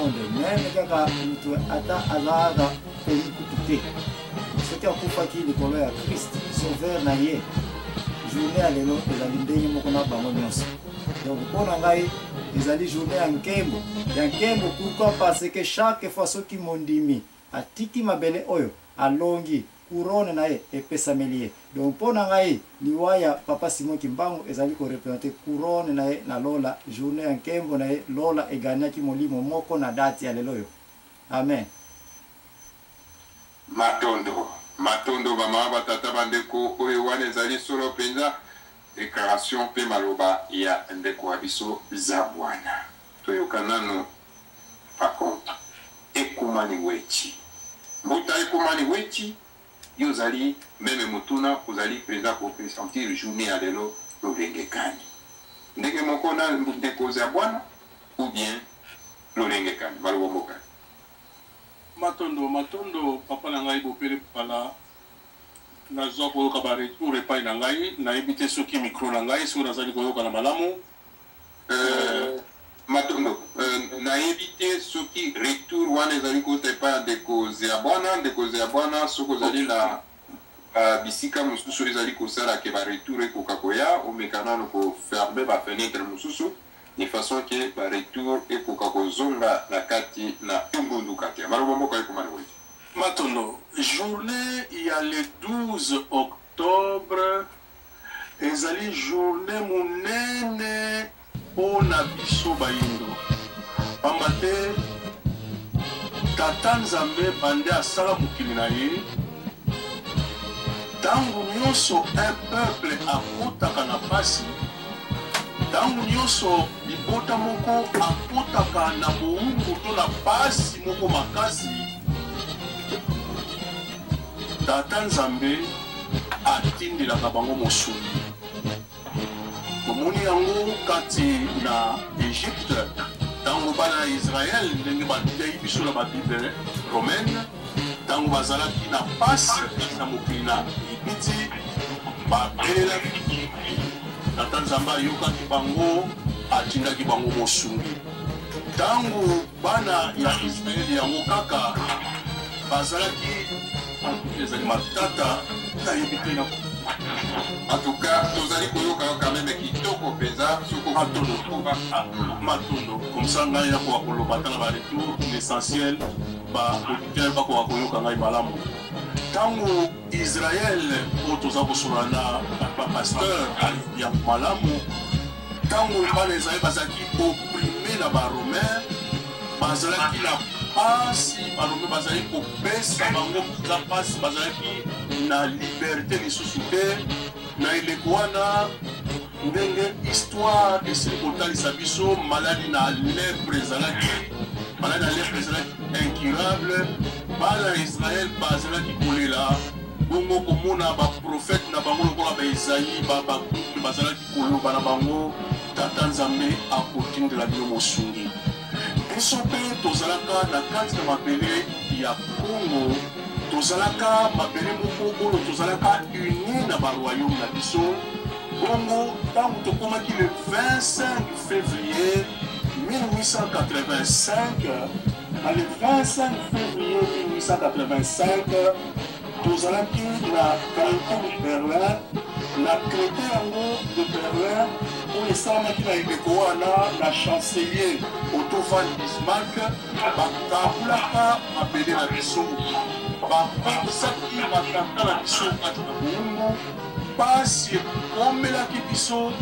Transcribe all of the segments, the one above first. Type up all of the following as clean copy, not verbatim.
monde, meme kaka moto ata azalaka connu kutu te, soki akufaki likolo ya Christ sauveur na ye, journée ya lelo ezali ndenge moko na bango nyonso. Donc mpo na ngai ezali journée ya nkembo, ya nkembo. Pourquoi? Parce que chaque fois soki mondimi atiki mabele oyo, alongi couronne na ye epesameli ye. Donc mpo na ngai liwa ya papa Simon Kimbangu ezali ko representer couronne na ye na lola, journée ya nkembo na ye, lola egagnaki molimo moko na date ya lelo oyo. Amen. Matondo, matondo ba mama, ba tata, ba ndeko, oyo wana ezali solo penza declaration pe maloba ya ndeko wa biso Zabwana. Toyoka nanu par contre Ekumani Wetshi. Mbuta Ekumani Wetshi, yo ozali meme motuna, ozali penza ko pressentir journee ya lelo lolenge kani? Ndenge moko na ndeko Zabwana ou bien lolenge kani? Maloba mboka. Matondo matondo papa na ngai bopele pala nazwa koyoka ba retour epai na ngai, nayebi te soki micro na ngai soki nazali koyokana malamu. Matondo, nayebi te soki retour wana ezali kouta epai ya ndeko Zeabwana. Ndeko Zeabwana, soki ozali na bisika mosusu oyo ezali kosala ke ba retour ekoka koya, omeka nano ko fermer ba fenetre mosusu de façon ke ba retour ekoka kozonga na kati na engunduka te. Maloba mboka ekomani boye te. Matondo, journee ya le 12 octobre Ezali journee monene po na biso bayindo pamba te Tata Nzambe bande asala mokili na ye, tango nionso un peuple akotaka na pasi, tango nionso libota moko akotaka na bowumbu to na pasi moko makasi, Tata Nzambe atindelaka bango mosungi. Tomoni yango kati na Egypte, tango bana ya Israël, ndenge bateyi biso na ba Bible romaine, tango bazalaki na pasi kati na mokili na Egypte, babelelaki Tata Nzambe, ayokaki bango, atindaki bango mosungi. Tango Bana ya Israele yango kaka bazalaki ezali matata nayebi te na. En tout cas tozali koyoka yo quand meme kitoko penza soki Matondo matondo comme ça ngai nakoka koloba ata na ba retour, l'essentiel ba auditeurs bakoka koyoka ngai malamu. Tango Israël oyo toza kosolola na ba pasteur ya malamu. Tango bana Israël bazalaki opprime na ba Romains, bazalaki na pasi, ba Romains bazalaki kopesa bango mpenza pasi, bazalaki na liberte lisusu te. Na eleko wana, ndenge histoire esili kotalisa biso, maladi na lepre ezalaki, maladi na lepre ezalaki incurable. Bana ya Israël bazalaki kolela, bongo komona ba prophètes na bango lokola ba Esaïe, ba Habacuc bazalaki Koloba na bango, Tata Nzambe akotindela bino mosungi. Biso mpe tozalaka na kati na mabele ya Kongo, tozalaka mabele moko oyo tozalaka uni na ba royaume na biso. Bongo ntango tokomaki le 25 février 1885, na le 25 février 1885, Tozalaki na traite de Berlin, na traite yango de Berlin oyo esalamaki na eleko wana na chancelier Otto von Bismarck, bakabulaka mabele na biso, bakotisaki batata na biso kati na bowumbu, pasi ekomelaki biso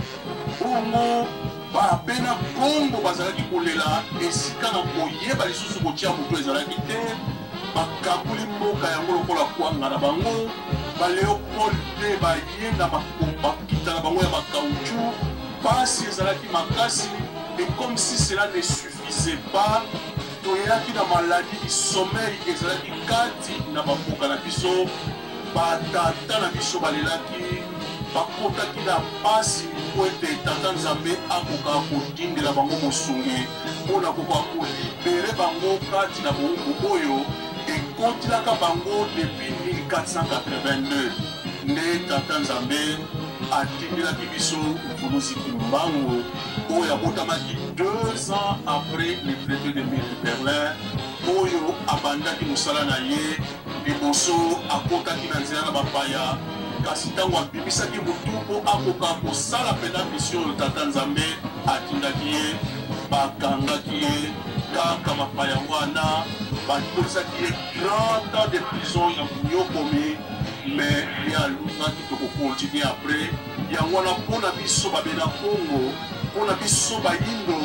bongo. Ba bena Kongo bazalaki kolela esika na koyeba lisusu kotia moto ezalaki te. Bakaboli mboka yango lokola kwanga na bango. Ba Leopold ii baye na bakita na bango ya ba caoutchouc. Pasi ezalaki makasi et comme si cela ne suffisait pas, toyaki na maladie du sommeil ezalaki kati na ba mboka na biso. Ba tata na biso balelaki, bakotaki na pasi mpo ete Tata Nzambe akoka kotindela bango mosungi mpo na kokoka kolibere bango kati na bowumbu oyo ekotilaka bango depuis 1482. Nde Tata Nzambe atindelaki biso Mvuluzi Kimbangu oyo abotamaki 2 ans après le traité de mur de Berlin, oyo abandaki mosala na ye. Liboso akotaki na nzela na bapaya, kasi ntango abimisaki motu mpo akoka kosala mpenza mission oyo Tata Nzambe atindaki ye, bakangaki ye kaka bapaya wana, bakolisaki ye 30 ans de prison ya monyokomi, mais ye alungaki. Tokocontinuer après yango wana. Mpo na biso babena Kongo, mpo na biso bayindo,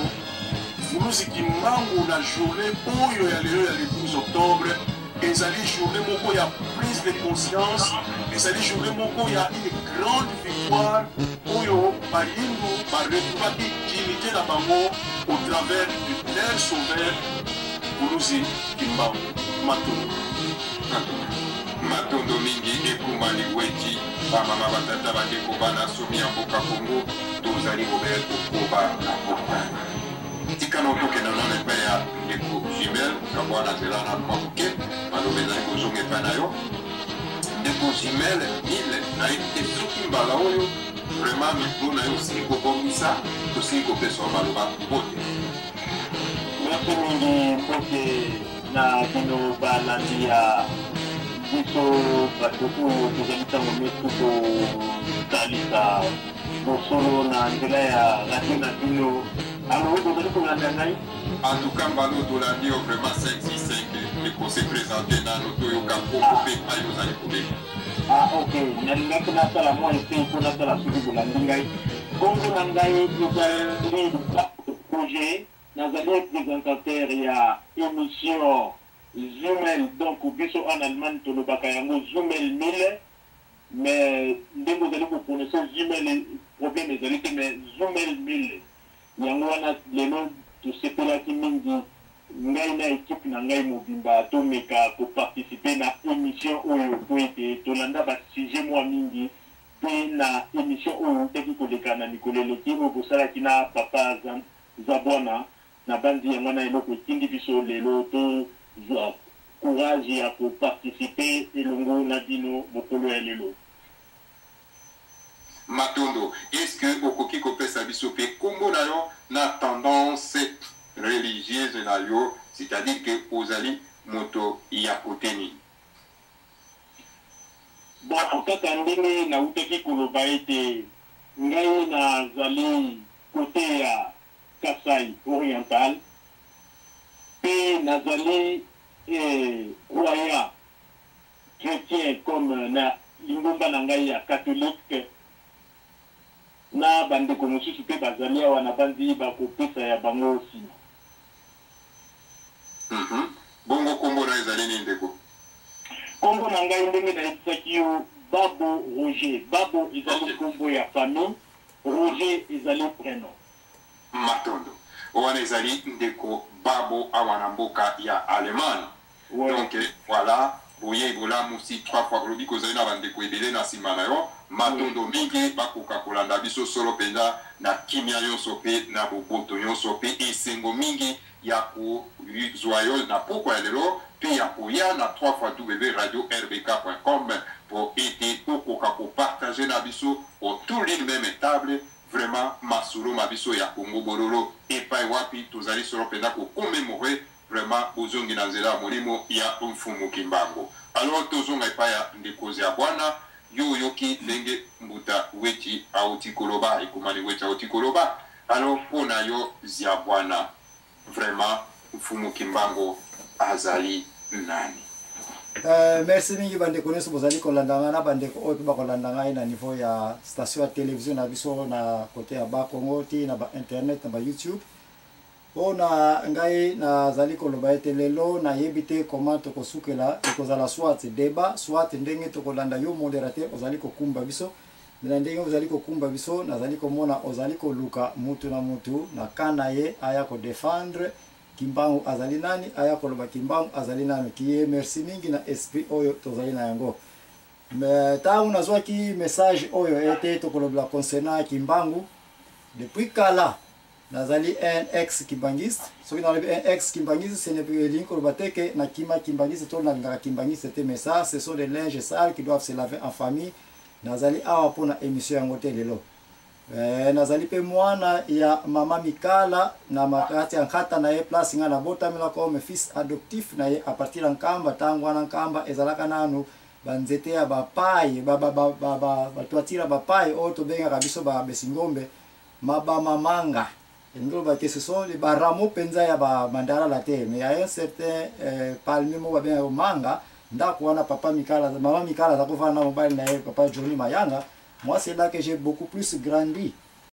Mvuluzi Kimbangu na journée oyo ya lelo ya le 12 octobre ezali journée moko ya prise de conscience, ezali journée moko ya une grande victoire oyo bayindu baretrouvaki dignité na bango au travers du leur sauveur Mvuluzi Kimbangu. Matondo. Matondo mingi, ekumani weti. Bamama, batata, bandeko, bana somi ya mboka Kongo, tozali kobele kokoba na kotanga. Tika na tokenda nano epai ya ndeko Jimel Kabwa na nzela na mwa moke. Maloba ezali kozonga epai na yo, ndeko Jimel Mile. Nayebi te soki mbala oyo vraiment micro na yo osili kobongisa, tosili kopesa yo maloba. Mbote. Merci mingi. Mbote na bino balandi ya biso, bato oyo tozali ntango nyonso kotalisa bosolo na nzela ya radio na bino. Alors, bozali kolanda ngai? En tout cas, mbala oyo tolandi yo vraiment 5 6 5. Ekose présenter nano, toyoka nkombo mpe epai ozali kobenga. Ah, ok. Nalingaki nasala mwa ese mpo nasala soki bolandi ngai. Nkombo na ngai ezali Roger, nazali présentateur ya émission Zumel. Donc biso en Allemagne tolobaka yango Zumel 1000, mais ndenge ozali koprononcer Zumel, problème ezali te, mais Zumel 1000 yango wana. Lelo tosepelaki mingi, ngai na équipe na ngai mobimba, tomeka koparticiper na émission oyo po ete tolanda basujet mwa mingi, mpe na émission oyo eutaki koleka na mikolo eleki, oyo bosalaki na papa Zabwana na bandi. Yango wana eloko etindi biso lelo tozwa courage ya koparticiper elongo na bino mokolo ya lelo. Matondo. Est ce que okoki kopesa biso mpe nkombo na yo na tendance religieuse na yo, c'est-à-dire que ozali moto ya kote nini? Bon, kaka ndenge nautaki koloba ete ngai nazali kote ya Kasai Oriental mpe nazali croyant chrétien, comme na lingomba na ngai ya catholique, na bandeko mosusu mpe bazali awa na bandi bakopesa ya bango nsima. Bongo nkombo na ezali nini, ndeko? Nkombo na ngai, ndenge nayebisaki yo, Babo Roger. Babo ezali nkombo ya famille, Roger ezali prénom. Matondo. Wana ezali ndeko Babo awa na mboka ya Allemagne. Donc voilà, boyei bolamu si trois fois. Olobi kozali na bandeko ebele na nsima na yo. Matondo mingi. Bakoka kolanda biso solo mpenza na kimia nyonso mpe na boboto nyonso mpe esengo mingi ya kozwa yo na pokwa ya lelo mpe ya koya na 3 fois w radio rbk.com po ete okoka kopartager na biso autour d'une même table vraiment masolo ma biso ya Kongo bololo, epai wapi tozali solo mpenza kocommémorer vraiment bozongi na nzela ya molimo ya Mfumu Kimbangu. Alors, tozonga epai ya ndekozi ya bwana. Yo oyoki ndenge mbuta Weti auti koloba, ekomani Weti auti koloba. Alors, mpo na yo zia bwana, vraiment Mfumu Kimbangu azali nani? Merci mingi, bandeko nyonso bozali kolanda ngai na bandeko oyo mpe bakolanda ngai na niveau ya station ya télévision na biso na kote ya Bakongo ti na bainternet na baYouTube. Mpo na ngai, nazali koloba ete lelo nayebi te comment tokosukela. Ekozala soit débat, soit ndenge tokolanda yo modérateur ozali kokumba biso. Me na ndenge ozali kokumba biso, nazali komona ozali koluka mutu na mutu na ka na ye aya kodéfendre Kimbangu azali nani, aya koloba Kimbangu azali nani. Kiye merci mingi na esprit oyo tozali na yango. Me ntango nazwaki message oyo ete tokolobela concernant Kimbangu, depuis kala nazali un ex kimbangiste. Soki nalobi un ex kimbangiste, ce n'est elingi koloba te ke nakima kimbangiste to nalingaka kimbangiste te, mais ça, ce sont des linges sales qui doivent se laver en famille. Nazali awa mpo na emission yango te lelo. Eh, nazali mpe mwana ya mama Mikala na makati ya nkata na ye place ngai nabotamela comme fils adoptif na ye a partir ya Nkamba. Ntango wana Nkamba ezalaka nanu banzete ya bapayi batoitire ya bapayi oyo tobengaka biso ba besingombe mabamamanga. Elingi koloba ke ce sont ba rameaux mpenza ya ba mandalala te, mais ya un certain euh, palmier moko babengaka manga. Ndako wana papa Mikala, mama Mikala aza kofanda na mobali na ye papa Johnny Mayanga. Moi, c'est là que j'ai beaucoup plus grandi.